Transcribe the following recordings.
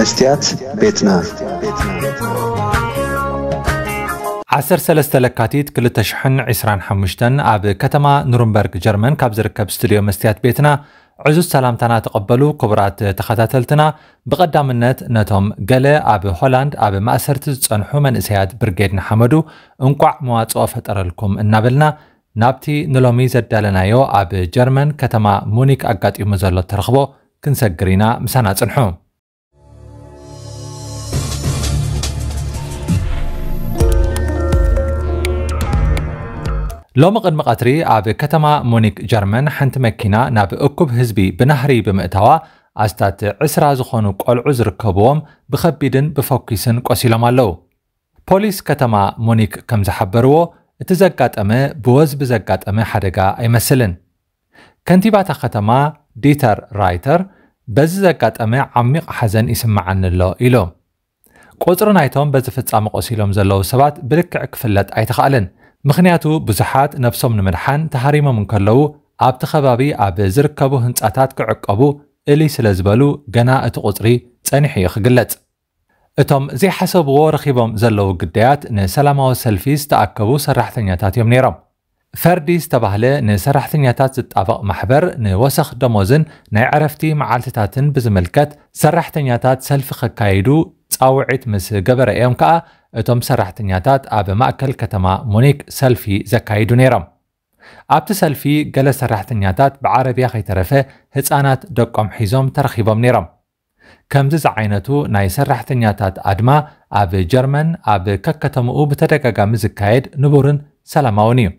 መስትያት ቤትና። ዓሰርተ ሰለስተ ለካቲት ክልተ ሽሕን ዕስራን ሓሙሽተን ኣብ ከተማ ኑርንበርግ ጀርመን ካብ ዝርከብ ስቱድዮ መስትያት ቤትና ዕዙዝ ሰላምታና ተቐበሉ። ክቡራት ተኸታተልትና፣ ብቐዳምነት ነቶም ገለ ኣብ ሆላንድ ኣብ ማእሰርቲ ዝጸንሑ መንእሰያት ብርጌድ ንሓመዱ እንቋዕ መዋጽኦ ፈጠረልኩም እናበልና፣ ናብቲ ንሎሚ ዘዳለናዮ ኣብ ጀርመን ከተማ ሙኒክ ኣጋጢሙ ዘሎ ተረኽቦ ክንሰግር ኢና። ምሳና ጽንሑ። ሎሚ ቅድሚ ቀትሪ ኣብ ከተማ ሙኒክ ጀርመን ሓንቲ መኪና ናብ እኩብ ህዝቢ ብናህሪ ብምእታዋ ኣስታት ዕስራ ዝኾኑ ቆልዑ ዝርከብዎም ብኸቢድን ብፈኲስን ቆሲሎም ኣለዉ። ፖሊስ ከተማ ሙኒክ ከም ዝሓበርዎ፣ እቲ ዘጋጠመ ብወዝቢ ዘጋጠመ ሓደጋ ኣይመስልን። ከንቲባታ ከተማ ዲተር ራይተር፣ በዚ ዘጋጠመ ዓሚቕ ሓዘን ይስምዓኒ ኣሎ ኢሉ። ቁጽሪ ናይቶም በዚ ፍጻመ ቆሲሎም ዘለዉ ሰባት ብልክዕ ክፍለጥ ኣይተኻእለን። ምኽንያቱ ብዙሓት ነብሶም ንምድሓን ተሃሪሞም እንከለዉ ኣብቲ ከባቢ ኣብ ዝርከቡ ህንጻታት ክዕቀቡ እልይ ስለ ዝበሉ ገና እቲ ቁጽሪ ጸኒሑ እዩ ክግለጽ። እቶም ዘይሓሰብዎ ረኺቦም ዘለዉ ግዳያት ንሰላማዊ ሰልፊ ዝተኣከቡ ሰራሕተኛታት እዮም ነይሮም። ፈርዲ ዝተባህለ ንሰራሕተኛታት ዝጣበቕ ማሕበር ንወሰኽ ደሞዝን ናይ ዕረፍቲ መዓልትታትን ብዝምልከት ሰራሕተኛታት ሰልፊ ከካይዱ ጻውዒት ምስ ገበረ እዮም ከኣ እቶም ሰራሕተኛታት ኣብ ማእከል ከተማ ሙኒክ ሰልፊ ዘካይዱ ነይሮም። ኣብቲ ሰልፊ ገለ ሰራሕተኛታት ብዓረብያ ከይተረፈ ህጻናት ደቆም ሒዞም ተረኺቦም ነይሮም። ከምዚ ዝዓይነቱ ናይ ሰራሕተኛታት ኣድማ ኣብ ጀርመን ኣብ ከከተምኡ ብተደጋጋሚ ዝካየድ ንቡርን ሰላማውን እዩ።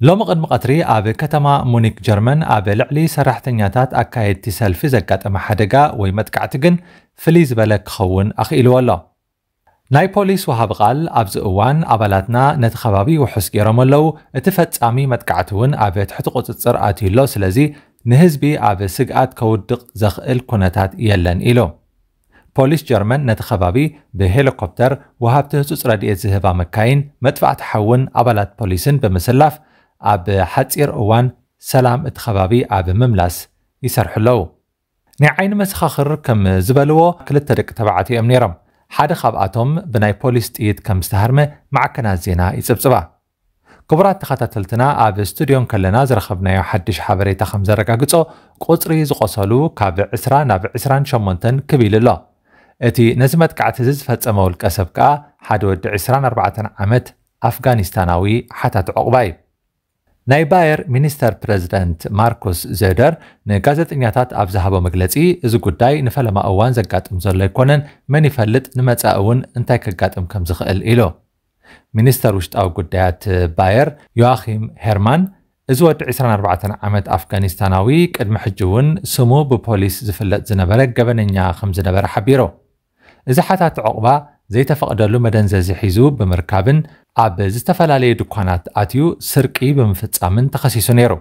ሎሚ ቅድሚ ቀትሪ ኣብ ከተማ ሙኒክ ጀርመን ኣብ ልዕሊ ሰራሕተኛታት ኣካየድቲ ሰልፊ ዘጋጠመ ሓደጋ ወይ መጥቃዕቲ ግን ፍልይ ዝበለ ክኸውን ኣኽኢልዎ ኣሎ። ናይ ፖሊስ ወሃቢ ቃል ኣብዚ እዋን ኣባላትና ነቲ ከባቢ ውሑስ ገይሮም ኣለዉ፣ እቲ ፈጻሚ መጥቃዕቲ እውን ኣብ ትሕቲ ቁጽጽር ኣትዩ ኣሎ፣ ስለዚ ንህዝቢ ኣብ ስግኣት ከውድቕ ዘኽእል ኩነታት የለን ኢሉ። ፖሊስ ጀርመን ነቲ ከባቢ ብሄሊኮፕተር፣ ወሃብቲ ህጹጽ ረድኤት ዝህባ መካይን፣ መጥፋእቲ ሓውን ኣባላት ፖሊስን ብምስላፍ ኣብ ሓጺር እዋን ሰላም እቲ ከባቢ ኣብ ምምላስ ይሰርሑ ኣለዉ። ናይ ዓይኒ መሰኻኽር ከም ዝበልዎ ክልተ ደቂ ተባዕትዮ እዮም ነይሮም። ሓደ ካብኣቶም ብናይ ፖሊስ ጥይት ከም ዝተሃርመ ማዕከናት ዜና ይጽብጽባ። ክቡራት ተኸታተልትና ኣብ ስቱድዮ እንከለና ዝረኸብናዮ ሓድሽ ሓበሬታ ከም ዘረጋግጾ ቁጽሪ ዝቆሰሉ ካብ ዕስራ ናብ ዕስራን ሸሞንተን ክብ ኢሉ ኣሎ። እቲ ነዚ መጥቃዕቲ እዚ ዝፈጸመ ውልቀ ሰብ ከኣ ሓደ ወዲ ዕስራን ኣርባዕተን ዓመት ኣፍጋኒስታናዊ ሓታት ዕቑባ እዩ። ናይ ባየር ሚኒስተር ፕረዚደንት ማርኩስ ዜደር ንጋዜጠኛታት ኣብ ዝሃቦ መግለጺ፣ እዚ ጉዳይ ንፈለማ እዋን ዘጋጥም ዘሎ ኣይኮነን፣ መን ይፈልጥ ንመጻኢ እውን እንታይ ከጋጥም ከም ዝኽእል ኢሉ። ሚኒስተር ውሽጣዊ ጉዳያት ባየር ዮኣኺም ሄርማን፣ እዚ ወዲ ዕስራን ኣርባዕተን ዓመት ኣፍጋኒስታናዊ ቅድሚ ሕጂ እውን ስሙ ብፖሊስ ዝፍለጥ ዝነበረ ገበነኛ ከም ዝነበረ ሓቢሩ። እዚ ሓታት ዕቑባ ዘይተፈቕደሉ መደንዘዚ ሒዙ ብምርካብን ኣብ ዝተፈላለዩ ድኳናት ኣትዩ ስርቂ ብምፍጻምን ተኸሲሱ ነይሩ።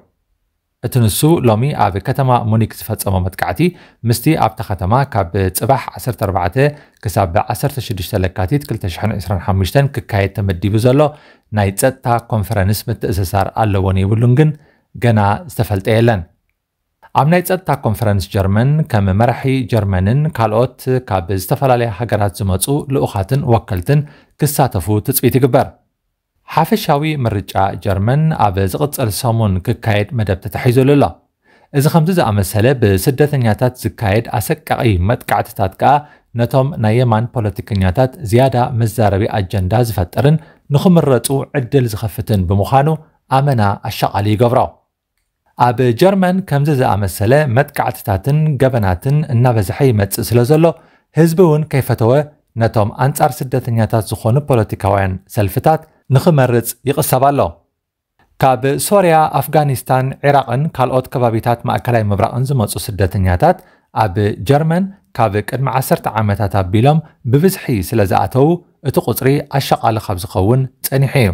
እቲ ንሱ ሎሚ ኣብ ከተማ ሙኒክ ዝፈጸሞ መጥቃዕቲ ምስቲ ኣብታ ከተማ ካብ ጽባሕ ዓሰርተ ኣርባዕተ ክሳብ ዓሰርተ ሽዱሽተ ለካቲት ክልተ ሽሕን ዕስራን ሓሙሽተን ክካየድ ተመዲቡ ዘሎ ናይ ጸጥታ ኮንፈረንስ ምትእስሳር ኣለዎን የብሉን ግን ገና ዝተፈልጠ የለን። ኣብ ናይ ጸጥታ ኮንፈረንስ ጀርመን ከም መራሒ ጀርመንን ካልኦት ካብ ዝተፈላለያ ሃገራት ዝመጹ ልኡኻትን ወከልትን ክሳተፉ ትጽቢት ይግበር። ሓፈሻዊ ምርጫ ጀርመን ኣብ ዝቕጽል ሰሙን ክካየድ መደብ ተታሒዙሉ ኣሎ። እዚ ከምዚ ዝኣመሰለ ብስደተኛታት ዝካየድ ኣሰቃቒ መጥቃዕትታት ከኣ ነቶም ናይ የማን ፖለቲከኛታት ዝያዳ መዛረቢ ኣጀንዳ ዝፈጥርን ንኽምረጹ ዕድል ዝኸፍትን ብምዃኑ ኣመና ኣሻቓሊ ይገብሮ። ኣብ ጀርመን ከምዚ ዝኣመሰለ መጥቃዕትታትን ገበናትን እናበዝሐ ይመጽእ ስለ ዘሎ፣ ህዝቢ እውን ከይፈተወ ነቶም ኣንጻር ስደተኛታት ዝኾኑ ፖለቲካውያን ሰልፍታት ንኽመርጽ ይቕሰብ ኣሎ። ካብ ሶርያ፣ ኣፍጋኒስታን፣ ዒራቕን ካልኦት ከባቢታት ማእከላይ ምብራቕን ዝመጹ ስደተኛታት ኣብ ጀርመን ካብ ቅድሚ ዓሰርተ ዓመታት ኣቢሎም ብብዝሒ ስለ ዝኣተዉ፣ እቲ ቁጽሪ ኣሻቓሊ ካብ ዝኸውን ጸኒሑ እዩ።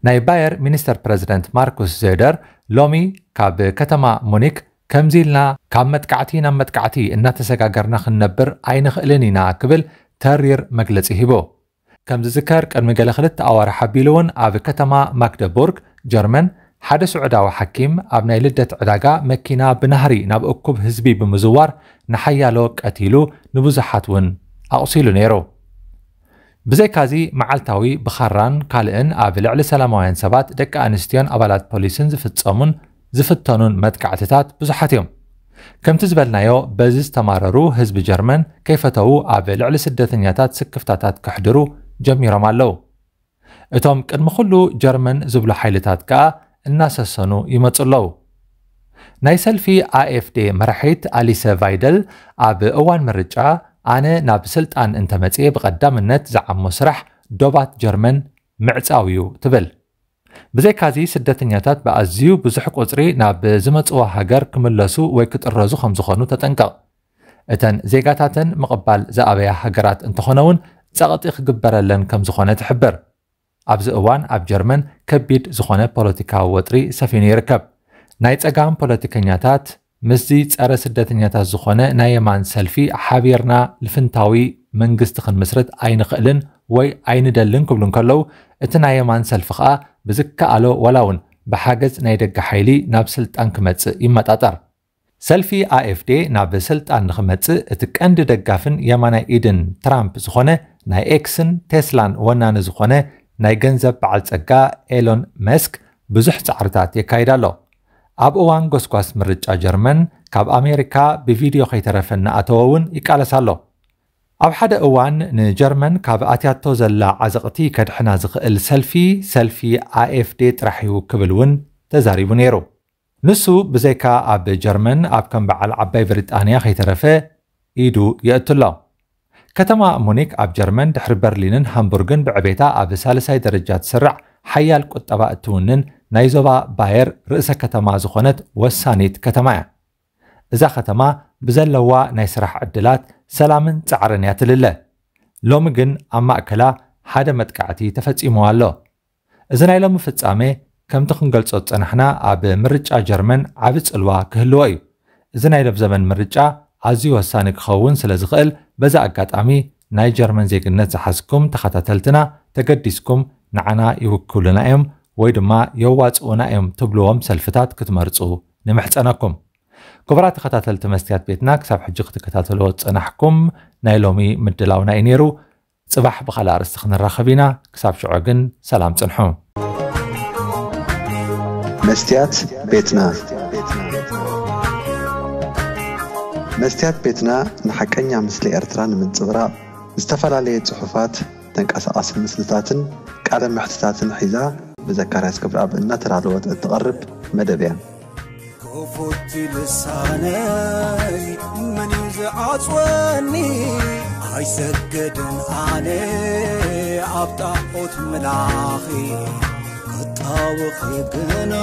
ናይ ባየር ሚኒስተር ፕረዚደንት ማርኩስ ዜደር ሎሚ ካብ ከተማ ሙኒክ ከምዚ ኢልና ካብ መጥቃዕቲ ናብ መጥቃዕቲ እናተሰጋገርና ክንነብር ኣይንኽእልን ኢና ክብል ተሪር መግለጺ ሂቡ። ከም ዝዝከር ቅድሚ ገለ ክልተ ኣዋርሕ ኣቢሉ እውን ኣብ ከተማ ማግደቡርግ ጀርመን ሓደ ስዑዳዊ ሓኪም ኣብ ናይ ልደት ዕዳጋ መኪና ብናህሪ ናብ እኩብ ህዝቢ ብምዝዋር ንሓያሎ ቀቲሉ፣ ንብዙሓት እውን ኣቑሲሉ ነይሩ። ብዘይካዚ፣ መዓልታዊ ብኻራን ካልእን ኣብ ልዕሊ ሰላማውያን ሰባት፣ ደቂ ኣንስትዮን ኣባላት ፖሊስን ዝፍጸሙን ዝፍተኑን መጥቃዕትታት ብዙሓት እዮም። ከምቲ ዝበልናዮ፣ በዚ ዝተማረሩ ህዝቢ ጀርመን ከይፈተዉ ኣብ ልዕሊ ስደተኛታት ስክፍታታት ከሕድሩ ጀሚሮም ኣለዉ። እቶም ቅድሚ ኩሉ ጀርመን ዝብሉ ሓይልታት ከኣ እናሰሰኑ ይመጹ ኣለዉ። ናይ ሰልፊ A F D መራሒት ኣሊሰ ቫይደል፣ ኣብ እዋን ምርጫ፣ ኣነ ናብ ስልጣን እንተመጽየ ብቐዳምነት ዝዓሞ ስራሕ ዶባት ጀርመን ምዕጻው እዩ፣ ትብል። ብዘይካዚ፣ ስደተኛታት ብኣዝዩ ብዙሕ ቁጽሪ ናብ ዝመጽዎ ሃገር ክምለሱ ወይ ክጥረዙ ከም ዝኾኑ ተጠንቀቕ። እተን ዜጋታተን ምቕባል ዝኣበያ ሃገራት እንተኾነ እውን፣ ጸቕጢ ክግበረለን ከም ዝኾነ ትሕብር። ኣብዚ እዋን ኣብ ጀርመን ከቢድ ዝኾነ ፖለቲካዊ ወጥሪ ሰፊኑ ይርከብ። ናይ ጸጋም ፖለቲከኛታት ምስዚ ጸረ ስደተኛታት ዝኾነ ናይ የማን ሰልፊ ሓቢርና ልፍንታዊ መንግስቲ ክንምስርት ኣይንኽእልን ወይ ኣይንደልን ክብሉ እንከለዉ፣ እቲ ናይ የማን ሰልፊ ኸኣ ብዝከኣሎ ዋላ እውን ብሓገዝ ናይ ደገ ሓይሊ ናብ ስልጣን ክመጽእ ይመጣጠር። ሰልፊ A F D ናብ ስልጣን ንኽመጽእ እቲ ቀንዲ ደጋፍን የማናይ ኢድን ትራምፕ ዝኾነ ናይ ኤክስን ቴስላን ወናኒ ዝኾነ ናይ ገንዘብ በዓል ጸጋ ኤሎን መስክ ብዙሕ ጻዕርታት የካይድ ኣሎ። ኣብ እዋን ጎስጓስ ምርጫ ጀርመን ካብ ኣሜሪካ ብቪድዮ ከይተረፈ እናኣተወ እውን ይቃለስ ኣሎ። ኣብ ሓደ እዋን ንጀርመን ካብ ኣትያቶ ዘላ ዓዘቕቲ ከድሕና ዝኽእል ሰልፊ፣ ሰልፊ A F D ጥራሕ እዩ ክብል እውን ተዛሪቡ ነይሩ። ንሱ ብዘይካ ኣብ ጀርመን ኣብ ከም በዓል ዓባይ ብሪጣንያ ከይተረፈ ኢዱ የእቱ ኣሎ። ከተማ ሙኒክ ኣብ ጀርመን ድሕሪ በርሊንን ሃምቡርግን ብዕቤታ ኣብ ሳልሳይ ደረጃ ትስራዕ ሓያል ቁጠባ እትውንን ናይ ዞባ ባየር ርእሰ ከተማ ዝኾነት ወሳኒት ከተማ እያ። እዛ ከተማ ብዘለዋ ናይ ስራሕ ዕድላት ሰላምን ጻዕርን እያ ትልለ። ሎሚ ግን ኣብ ማእከላ ሓደ መጥቃዕቲ ተፈጺሙ ኣሎ። እዚ ናይ ሎሚ ፍጻሜ ከምቲ ክንገልጾ ዝጸናሕና ኣብ ምርጫ ጀርመን ዓቢ ጽልዋ ክህልዎ እዩ። እዚ ናይ ሎብ ዘበን ምርጫ ኣዝዩ ወሳኒ ክኸውን ስለ ዝኽእል በዚ ኣጋጣሚ ናይ ጀርመን ዜግነት ዝሓዝኩም ተኸታተልትና ተገዲስኩም ንዓና ይውክሉና እዮም ወይ ድማ የዋጽኡና እዮም ትብልዎም ሰልፍታት ክትመርጹ ንምሕጸነኩም። ክቡራት ተኸታተልቲ መስትያት ቤትና ክሳብ ሕጂ ክትከታተልዎ ዝጸናሕኩም ናይ ሎሚ ምድላውና እዩ ነይሩ። ጽባሕ ብኻልእ ኣርእስቲ ክንራኸብ ኢና። ክሳብ ሽዑ ግን ሰላም ጽንሑ። መስትያት ቤትና መስትያት ቤትና ንሓቀኛ ምስሊ ኤርትራ ንምንጽብራቕ ዝተፈላለየ ጽሑፋት፣ ተንቀሳቓሲ ምስልታትን ቃለ መሕትታትን ሒዛ ብዘካርያስ ክብረኣብ እናተዳለወት እትቐርብ መደብ እያ። ክፉት ልሳነይ መን እዩ ዝዓጽወኒ? ኣይሰግድን ኣነ ኣብ ጣዖት ምላኺ ክጣወኺ ግና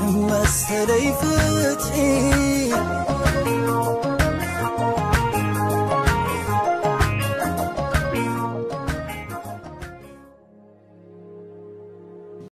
ንመሰለይ ፍትሒ